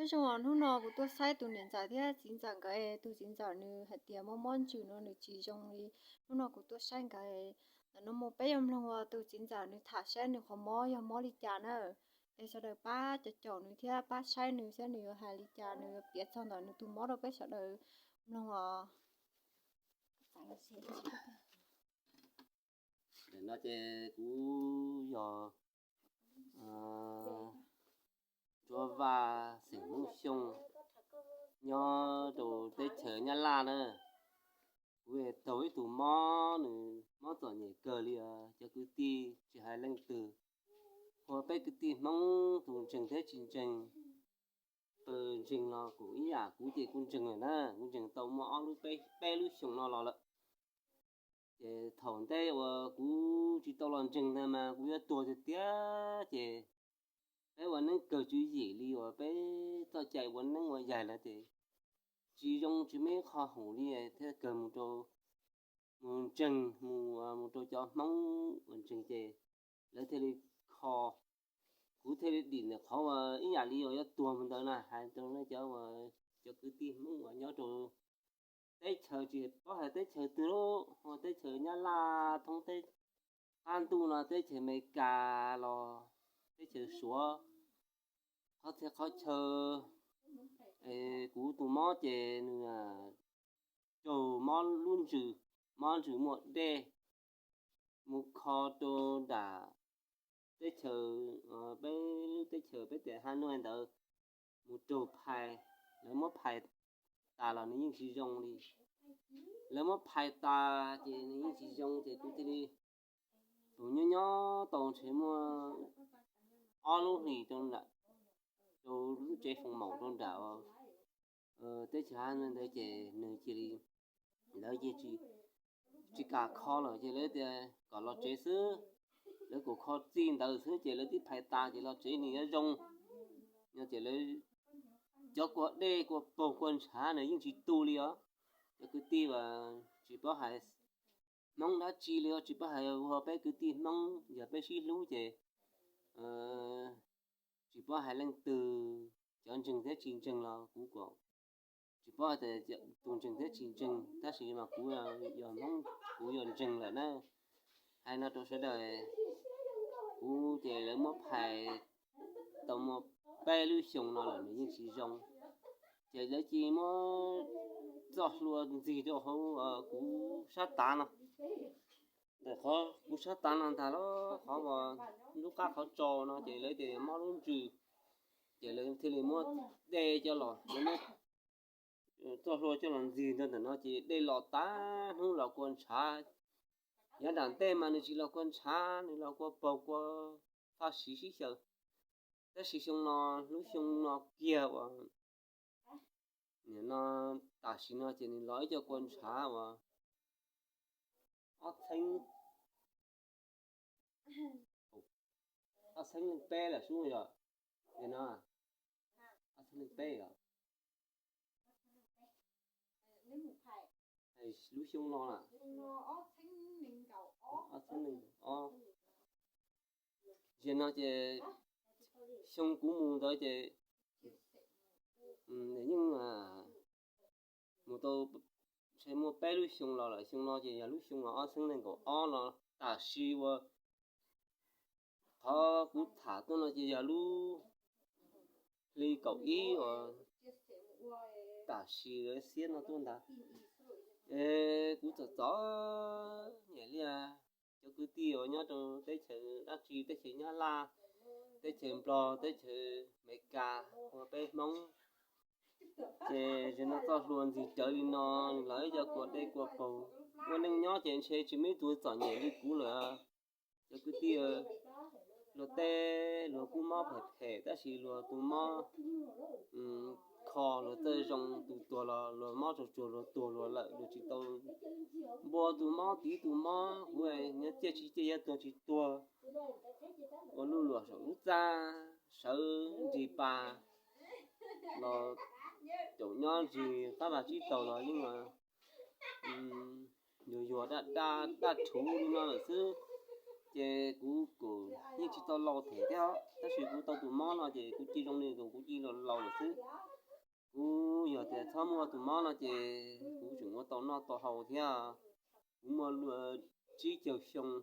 Nyob zoo, hnub no kuv tuaj saib tus niam ntxawm thiab txiv ntxawm nkawd, tus txiv ntxawm nws hais tias mob mob ntsws no nws tsis zoo li. Hnub no kuv tuaj saib nkawd, ntawm no mus peb yuav mloog uas tus txiv ntxawm nws tham saib nws qhov mob yog mob li cas na. Es sawv daws pab caum caum nws thiab pab saib nws saib nws yuav hais li cas, nws yuav piav txog ntawm nws tus mob rau peb sawv daws mloog os. Nim no ces kuv yog Ntsuab Vaj, xeem Hmoob Xyooj, nyob rau teb chaws Nyab Laj na. Kuv taug ib tug mob, nws mob txom nyem kawg li os cov kwv tij, tsis hais leej twg. Ua peb kwv tij Hmoob tus ntseeg thiab tsis ntseeg, tus ntseeg los kuj ib yam kuv ces kuv ntseeg lawm na, kuv ntseeg tau muaj ob lub peb, peb lub xyoo no los lawm. Ces thaum ntej uas kuv tsis tau los ntseeg ntag mas kuv yuav tuag tiag tiag ces peb ua neeb kawg tswv yim li uas peb txoj cai ua neeb ua yaig lawm ces tsis zoo tsis muaj ib qho haum li thiab kawg mus rau, mus ntseeg, mus, mus rau cov Hmoob uas ntseeg ces lawv thiaj li kho, kuv thiaj li dim ntawm qhov uas ib yam li uas yuav tuag mus ntawd na, hais rau nej cov, cov kwv tij Hmoob uas nyob rau teb chaws, tsis paub hais teb chaws twg lauj, teb chaws Nyab Laj thoob teb, qab ntuj no teb chaws Amelikas los teb chaws Suav, qhov txhia qhov chaw, kuv tus mob ces nws raug mob lub ntsws, mob ntsws muaj dej, mus kho rau nram teb chaws, peb lub teb chaws peb tias Hanoi ntawd, mus raug phais, lawv muab phais tas los nws yeej tsis zoo li. Lawv muab phais tas ces nws yeej tsis zoo ces kuv thiaj li tus nyob nyob tau ntshe muaj ob lub hlis rau nram, rau lub tsev foom maum rau nram teb chaws Hanoi ntawd ces nws cia li, lawv ces tsis kam kho lawm ces lawv tias kom los tsev xwb. Lawv kom kho txij ntawd xwb ces lawv twb phais tas ces los tsev nws yuav zoo. No ces lawv, cov kua dej kua paug kua ntshav nws yeej tsis tu li os. Cov kwv tij as tsis paub hais Hmoob dab tsi li os, tsis paub hais, ua peb kwv tij Hmoob yog peb sib hlub ces tsis paub hais leej twg, cov ntseeg thiab tsis ntseeg los kuv kom tsis paub hais tias tus ntseeg thiab tsis ntseeg, tab sis mas kuv yog Hmoob kuv yuav ntseeg lawm na. Hais no rau sawv daws, kuv ces lawv muab phais tau muaj peb lub xyoo no lawm nws yeej tsis zoo. Ces lawv cia muab txoj hlua ntxig rau hauv kuv sab tav no, ntawm qhov kuv sab tav no ntag los qhov uas lub qab qhov tso no ces lawv tias mob lub ntsws, ces lawv thiaj li muab dej coj los, lawv muab txoj hlua coj los ntxig ntawm no ces dej los tas hnub los kua ntshav. Yav nram ntej mas nws tsis los kua ntshav, nws los kua paug kua faj siv sib xyaw. Tab sis xyoo no, lub xyoo no kiag uas nim no tam sim no ces nws los ib co kua ntshav uas ob txheeb, ob txheeb leej peb lawm sub yog, no, ob txheeb leej peb yog, lub xyoo no na, ob txheeb leej ob. Ces no ces xyoo kuv mus ntawd ces nws yeej mus tau, ntshe muaj peb lub xyoo los lawm. Xyoo no ces yog lub xyoo ob txheeb leej kaum ob no, tam sim uas qhov kuv tham tuaj no ces yog lub hli kaum ib uas tam sim xiab no tuaj ntag. Es kuv txom txom nyem li cov kwv tij uas nyob rau teb chaws dab tsi, teb chaws Nyab Laj, teb chaws Nplog, teb chaws Amelikas, ua peb Hmoob. Ces zaum no txoj hlua ntxig rawv li no, nws los ib co kua dej kua paug. Ua neej nyob ces ntshe tsis muaj ib tug txom nyem li kuv lawm. Cov kwv tij, luag tej luag kuj mob phem phem tab sis luag tus mob kho luag txawj zoo, tus tuag los luag mob tsuag tsuag luag tuag luag lawm, luag tsis tau npua tus mob tiv tus mob. Kuv nyob ciaj tsis ciaj, yuav tuag tsis tuag, ua luj luam saum lub txaj, sawv nrig pas los caum nyob nrig qab vaj tsib taug los yeej yuag yuag daj daj daj rhuv li no lawm xwb. Ces kuv kuj yeej tsis tau laus thiab, tab sis kuv tau tus mob no ces kuv cia zoo li kuv cia li laus lawm xwb. Kuv yog tias txhob muaj tus mob no ces kuv tseem ua tau noj tau haus thiab. Kuv muaj luag tsib caug xyoo,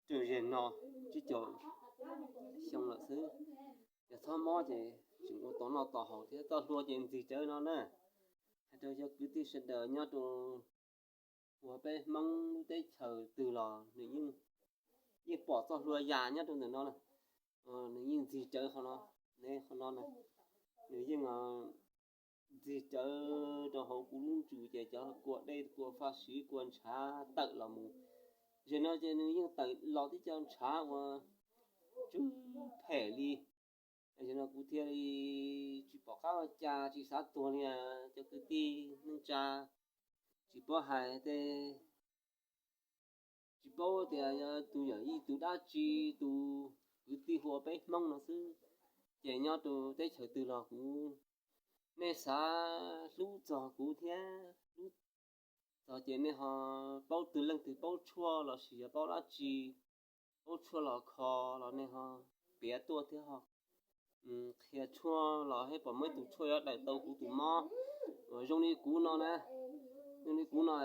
rau zem no tsib caug xyoo lawm xwb. Yog txhob mob ces tseem ua tau noj tau haus thiab. Txoj hlua ces ntxig tsawv no na. Hais rau cov kwv tij sawv daws nyob rau uas peb Hmoob lub teb chaws twg los nws yeej pom txoj hlua ya nyob rau ntawm no, nws yeej ntxig tsawv qhov no, ne qhov no na, nws yeej ntxig tsawv rau hauv kuv lub ntsws ces cov kua dej kua faj siv kua ntshav tawm los mus. Zem no ces nws yeej tawm los tib co ntshav uas tsw phem li. Zem no kuv thiaj li tsis pom qab ua cas, tsis xav tuag li. Cov kwv tij neej tsa tsis paub hais tej tsis paub tias yog tus yawm yij tus dab tsi, tus kwv tij hu ua peb Hmoob no xwb. Ces nyob rau teb chaws twg los kuv, nej xav hlub txog kuv thiab hlub txog ces nej ho paub, tus leej twg paub tshuaj los sis yog paub dab tsi, paub tshuaj los kho los nej ho piav tuaj thiab ho qhia tshuaj los thiab pom muaj ib tug tshuaj yuav daws tau kuv tus mob uas zoo li kuv no na, zoo li kuv no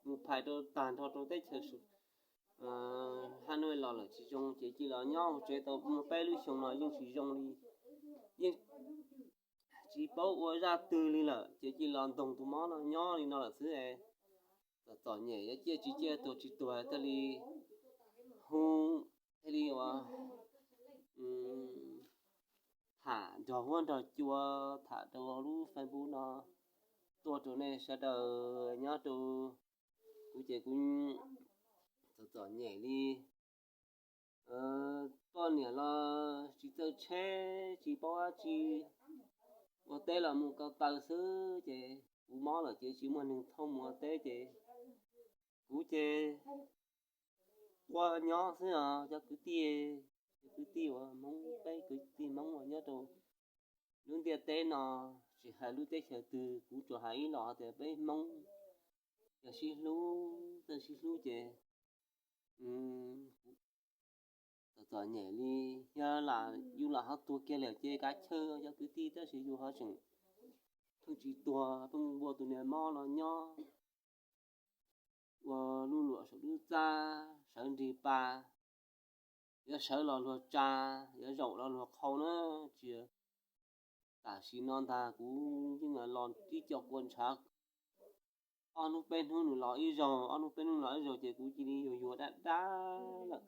mus phais rau tag nrho rau teb chaws Hab Nuj los lawm tsis zoo ces cia li los nyob hauv tsev tau muaj peb lub xyoo no yeej tsis zoo li, yeej tsis paub ua zaj twg li lawm ces cia li los ntoog tus mob no nyob li no lawm xwb. Txom txom nyem, yuav ciaj tsis ciaj tuag tsis tuag thiaj li hu, thiaj li ua tham nrog huab nrog cua, tham rau lub Facebook no tuaj rau nej sawv daws nyob rau kuv ces kuv txom txom nyem li. Poj niam los tsis txawj tsheb, tsis paub dab tsi, ua teb los mus ko taw xwb ces kuv mob lawm ces tsis muaj neeg thauj mus ua teb ces kuv ces quaj nyob xwb os cov kwv tij, cov kwv tij uas Hmoob, peb kwv tij Hmoob uas nyob rau lub ntiaj teb no, tsis hais lub teb chaws twg, kuv tsuas hais ib los tias peb Hmoob yog sib hlub, txawj sib hlub ces txom txom nyem li, yog lam yus lam ho tuag kiag lawm ces kav chawj cov kwv tij, tab sis yus ho tseem pheej tsis tuag, pheej ua tus niag mob no nyob, ua lub luam saum lub txaj, sawv nrig pa, yuav sawv los luag tsa, yuav zaum los luag qhau na. Tsis, tam sim no ntag kuv yeej los tib co kua ntshav, ob hnub peb hnub nws los ib zaug, ob hnub peb hnub los ib zaug ces kuv cia li yuag yuag dab dab lawm.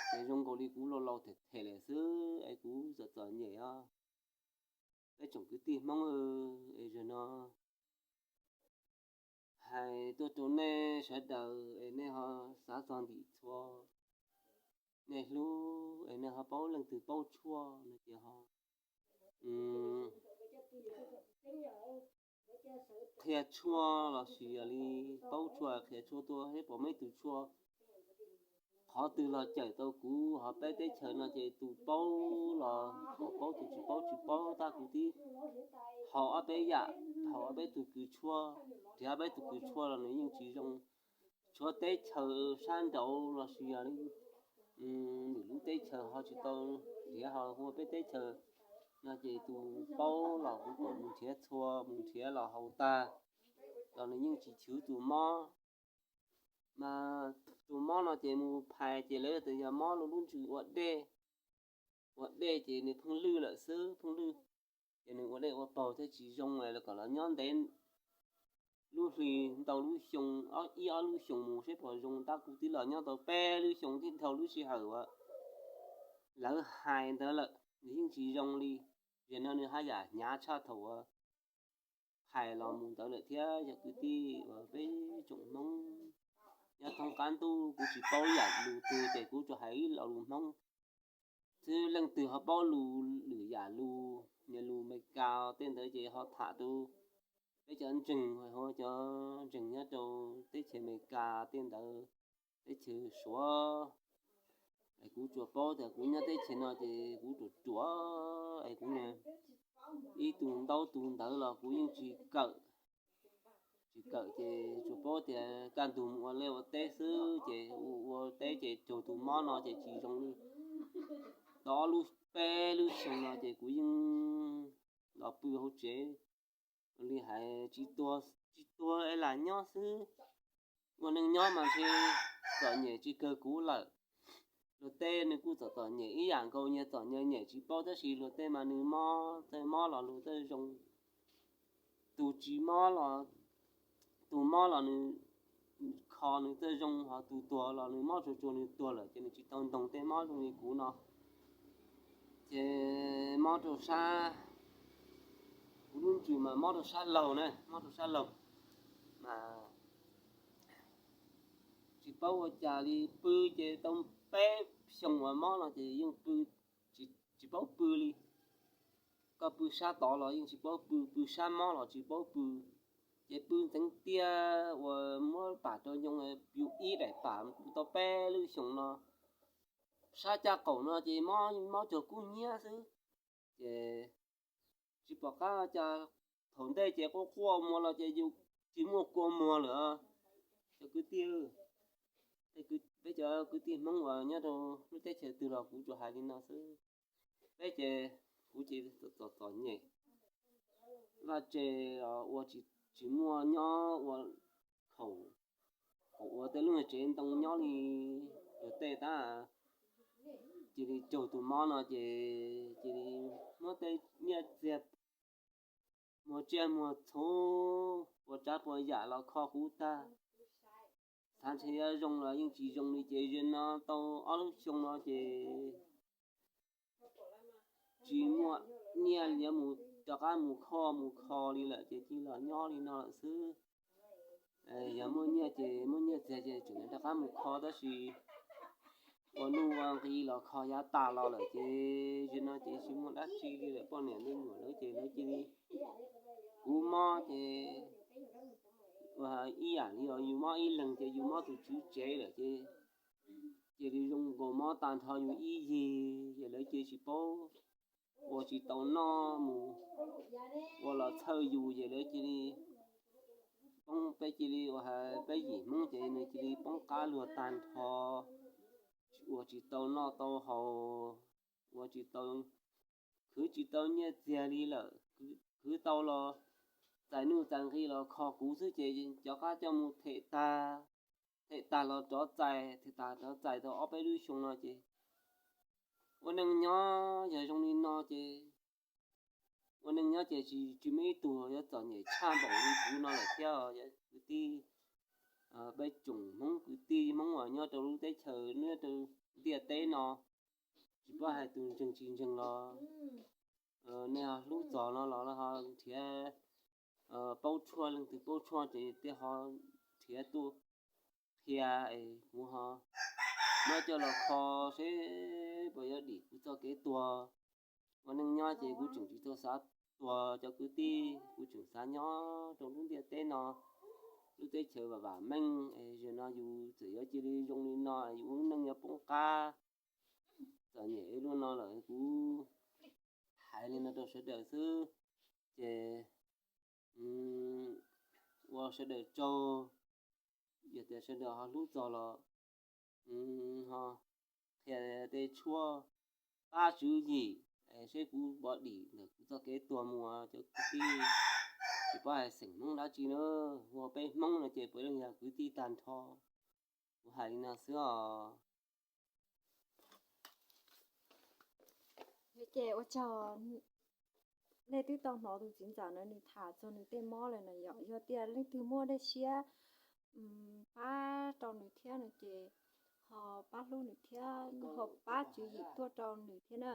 Ces zoo nkaus li kuv laus laus them them lawm xwb es kuv txom txom nyem os. Peb tsoom kwv tij Hmoob, es zaum no hais tuaj rau nej sawv daws es nej ho xav txog ntim txhua, nej hlub es nej ho paub leej twg paub tshuaj no ces ho qhia tshuaj los sis yog li paub tshuaj qhia tshuaj tuaj thiab, pom muaj ib tug tshuaj qhov twg los cawm tau kuv. Hauv peb teb chaws no ces tus paub los paub, tus tsis paub tsis paub, tab kuv twb haus ob peb yam, haus ob peb tug kws tshuaj, nrhiav ob peb tug kws tshuaj los nws yeej tsis zoo. Tshuav teb chaws sab nraud los sis yog li lwm lub teb chaws ho tsis tau nrhiav, ho hu ua peb teb chaws no ces tus paub los kuv kom mus nrhiav txhua, mus nrhiav los haus tag los nws yeej tsis chwv tus mob. Mas tus mob no ces mus phais ces lawv tias yog mob lub ntsws ua dej, ua dej ces nws pheej lwj lawm xwb, pheej lwj, ces nws ua dej ua paug thiaj tsis zoo. Lawv kom los nyob ntev lub hli ntau lub xyoo, ib ob lub xyoos mus seb puas zoo, tab kuv twb los nyob tau peb lub xyoo thiab dhau lub sij hawm uas lawv hais ntawd lawm, nws yeej tsis zoo li. Zaum no nws haj yam hnyav tshaj thaum uas hais los mus ntawd lawm thiab. Yog kwv tij uas peb tsoom Hmoob, nyob thoob qab ntuj kuv tsis paub ib yam lus twg ces kuv tsuas hais ib lo lus Hmoob xwb. Leej twg ho paub lus lwm yam lus, niag lus Amelikas tej ntawd ces ho tham rau peb cov ntseeg, cov ntseeg nyob rau teb chaws Amelikas tej ntawd, teb chaws Suav. Es kuv tsuas paub tias kuv nyob teb chaws no ces kuv ruam ruam, es kuv niag ib tug ntaub tus ntawv los kuv yeej tsis kawm, tsis Tsis kawm ces tsuas paub tias kaj ntug mus ua liaj ua teb xwb, ces ua ua teb ces raug tus mob no ces tsis zoo li. Tau ob lub peb lub xyoo no ces kuv yeej los pw hauv tsev li hais tsis tuag, tsis tuag es lam nyob xwb. Ua neej nyob mas ntshe txom nyem tsis kawg kuv lawm. Luag tej nws kuj txom txom nyem ib yam nkaus, nyias txom nyias nyem tsis paub, tab sis luag tej mas nws mob tej mob los nws tej zoo. Tus tsis mob los, tus mob los nws kho nws tej zoo, ho tus tuag los nws mob tsuag tsuag nws tuag lawm ces nws tsis tau ntoog tej mob zoo li kuv no. Ces mob rau sab, kuv lub ntsws mas mob rau sab laug na, mob rau sab laug mas tsis paub ua cas li, pw ces tau peb xyoo uas mob no ces yeej pw tsis paub pw li. Koj pw sab tod los yeej tsis paub pw, pw sab mob los tsis paub pw. Ces pw ntxeev tiag uas muab pam rau ncoo, yus ib daim pam pw tau peb lub xyoo no. Sab caj qaum no ces mob mob cuag kub hnyiab xwb. Ces tsis pom qab cas, thaum ntej ces quaj quaj muag los ces yus tsis muaj kua muag lawm. Cov kwv tij, peb cov kwv tij Hmoob uas nyob rau lub teb chaws twg los kuv tsuas hais li no xwb. Peb ces kuv ces txom txom nyem, vaj tse los ua tsis muaj, nyob ua khaum, khaum ua tej lub tsev ntoo nyob li luag tej tab. Cia li raug tus mob no ces cia li muab tej nyiaj txiag, muag tsiaj muag txhu, puas tsav puas yam los kho kuv tag. Xav ntshe yuav zoo los yeej tsis zoo li ces zaum no tau ob lub xyoo no ces tsis muaj nyiaj yuav mus rov qab mus kho mus kho li lawm ces cia los nyob li no lawm xwb. Yog muaj nyiaj ces muaj nyiaj txiag ces tseem rov qab mus kho, tab sis ua nuj ua nqi los kho yav tas los lawm ces zaum no ces tsis muaj dab tsi li lawm. Poj niam me nyuam lawv ces lawv cia li, kuv mob ces ua ib yam li os, yus mob ib leeg ces yus mob tus tswv tsev lawm ces cia li zoo nkaus mob tag nrho yus ib yig, ces lawv cia li tsis paub, ua tsis tau noj mus, ua los txhawj yus ces lawv cia li poob, peb cia li ua, peb yim Hmoob ces nws cia li poob qab luag tag nrho, ua tsis tau noj tau haus, ua tsis tau, khwv tsis tau nyiaj txiag li lawm. Khwv tau los txais nuj txais nqi los kho kuv xwb ces cov qab coj mus them tag, them tag los rov txais, them tag rov txais tau ob peb lub xyoo no ces ua neej nyob yog zoo li no ces ua neej nyob ces tsis muaj ib tug yuav txom nyem tshaj npaum li kuv no lawm thiab. Kwv tij, peb tsoom Hmoob, kwv tij Hmoob uas nyob rau lub teb chaws, nyob rau ntiaj teb no, tsis paub hais tus ntseeg tsis ntseeg los nej ho hlub txog no los ho nrhiav, paub tshuaj, leej twg paub tshuaj ces tej ho nrhiav tuaj qhia es kuv ho muab coj los kho seb puas yuav dim kuv txoj kev tuag. Ua neej nyob ces kuv tseem tsis tau xav tuag cov kwv tij, kuv tseem xav nyob rau lub ntiaj teb no, lub teb chaws vam vam meej. Zaum no yus txawm yuav cia li zoo li no, yus lub neej yuav poob qab txom nyem ib lub no lawm. Kuv hais li no rau sawv daws xwb, ces ua sawv daws tsaug. Yog tias sawv daws ho hlub txog los ho qhia tej tshuaj pab tswv yim seb kuv puas dim ntawm kuv txoj kev tuag mus. Cov kwv tij, tsis paub hais xeem Hmoob dab tsi na, ua peb Hmoob no ces puav leej yog kwv tij tag nrho. Kuv hais li no xwb os. Ces ua tsaug, nej twb tau hnov tus txiv ntxawm na nws tham txog nws tej mob lawm na yom. Yog tias leej twg muaj dej siab pab rau nws thiab no ces ho pab hlub nws thiab ho pab tswv yim tuaj rau nws thiab na.